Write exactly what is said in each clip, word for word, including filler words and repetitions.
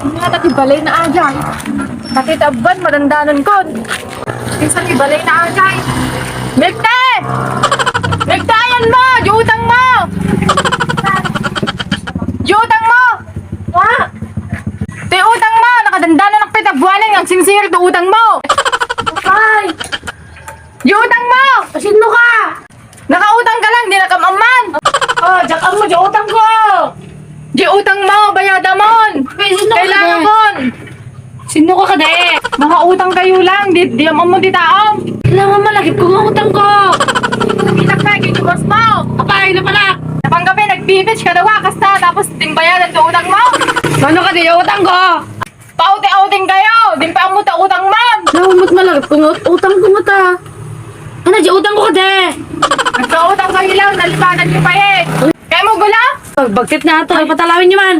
Nga, dati balay na ajay. Dati tabban, madandanon kon. Kinsa ti balay na ajay? Mekte! Mekte, ayan mo! Di utang mo! Di utang mo! Ha? Ti utang mo! Nakadandanon ak pay tabuanen nga agsingsingir ti utang mo! Ay! Di utang mo! Sino ka? Nakautang ka lang, di na kam amman! Oh, diyak mo, di utang ko! Di utang mo, bayadamon! Kay sino ka, kailangan kadi? Mon! Sino ka kadi? Nakautang kayo lang, di, di ammo ti tao! Kailangan malagip ko nga utang ko! Kita ka, gigibos mo! Apay, na pala! Napanggabi, nagbibits ka daw, kasta, tapos timbayadan ti utang mo! Mano kadi, utang ko? Pauti-auting kayo! Di pa ammo ta utang man! Naumot malagip ko nga ut-, utang ko nga ta. Ano, di utang ko kadi? Nagkautang kayo lang, nalipanan niyo pa eh! Kaya mo gula? Pagbagtit na ito, ay, patalawin niyo man.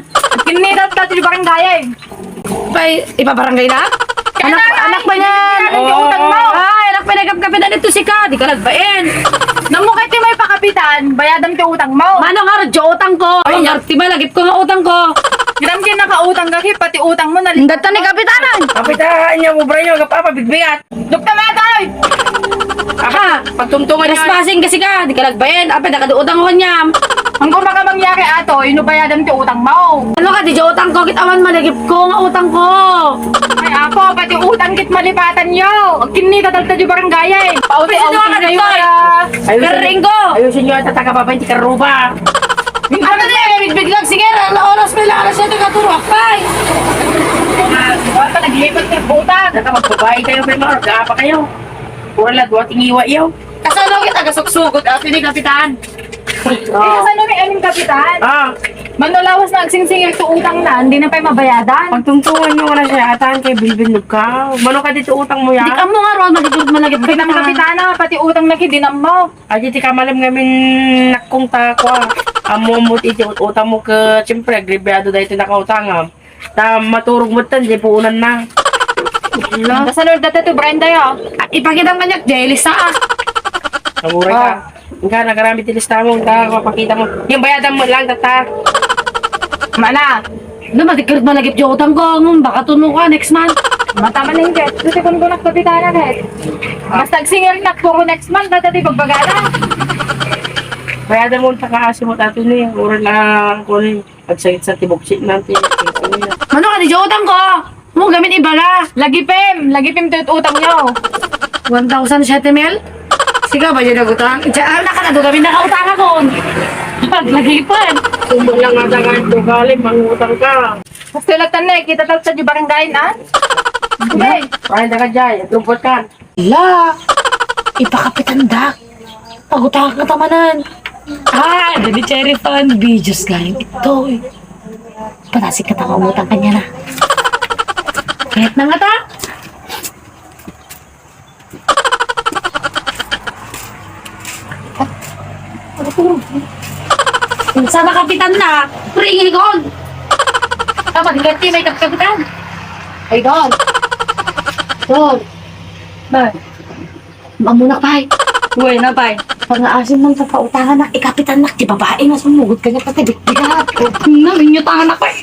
Kinita ta ti barangay eh. Pay, ipabarangay na? Anak, anak pa niyan. Ano yung utang mo? Ay, anak pa niyan, kapitan ito si ka. Di ka nagbain. Namo kay ti may pakapitan, bayadam ti utang mo. Mano nga, di utang ko. Ay, ay, ti malagip ko nga utang ko. Gram din nakautang ka, Kip, pati utang mo, nalipat. Ang data ni kapitanan. Kapitan niya, ubra niyo, gapapa, bigbigat. Dukta matoy! Aha! Pagtumtungan niya. Trespassing kasi ka, di ka nagbayad. Apay, nakaduutang ko kanyam. Ang gumaka mangyari ato, inubayadan ti utang mo. Ano ka, di di utang ko, kit aman malagip ko, nga utang ko. Ay, apo, pati utang kit malipatan yo. Agkinni, tatalta di barangay, eh. Pauti, pauti kayo, ah. Ayusin niyo. Kering ko. Ayusin niyo, ata taga babae, ti karuba. Ano na yan? Bigbig lang, sige, alas oras pa lang, alas siyete ka turo, akpay. Wala pa naglipat ng buta. Naka magbabae kayo, may mga orga pa kayo. Wala, duwa tingiwa iyo. Kasano kita gasuksugot, ah, pili kapitan? Eh, kasano ni aming kapitan? Ah. Manulawas na agsingsingil to utang na, hindi na pa'y mabayadan. Pagtungtungan nyo nga na siya, atan kay Bilbil Lugkaw. Mano ka dito utang mo yan? Hindi ka mo nga ron, malagip, malagip ka. Hindi naman kapitana, pati utang na kidinam mo. Ay, di ti kamalem ngamin nakong ta, kwa. Amo mo iti utang mo ke, siyempre, agribyado dahil iti nakautangam. Ta maturog mo tan, di puunan na. Ano? Kasanod dati to, Brenda, yo. Ipakita mo kanya, jealous, ah. Naburay ka. Oh. Ika, nagaramit ti lista mo, ta, papakita mo. Yung bayadan mo lang, tata. Mana? Ano, matikrit malagip di utang ko, ngum, baka tuno ka next month. Mata man yung jet. Gusto ko nung kapitana, eh. Basta agsingil na, puro next month, dati di pagbagana. Bayadan mo, takaasi mo, tato ni, ura lang, kunin. Agsakit sa tibok si nanti. Ano ka, di di utang ko? Mo gamin iba na. Lagi pem, lagi pem ti utang nyo. One thousand seven mil? Siga ba yun nagutang? Diyan, ah, nakakado kami nakautang ako. Lagi pa. Kumbang lang nga sa kahit tugali, mangutang ka. Basta latan na eh, kita talta di barangay, ah? Okay. Ay, daga jay, trumpot ka. Ala, ipakapitan da. Pagutang ka tamanan. Ah, dali cherry fun. Videos galing ito eh. Patasik ka tama umutang kanya na. Kahit na nga ta. Sama kapitan na, pringil ko. Kapag gati may kapitan. Ay, doon. Doon. Ba? Mamunak, pay. Uy, na, pay. Pangaasim man sa pautangan na, ikapitan na, di babae nga sumugod kanya, pati bigbigat. Na, inyutangan na, pay.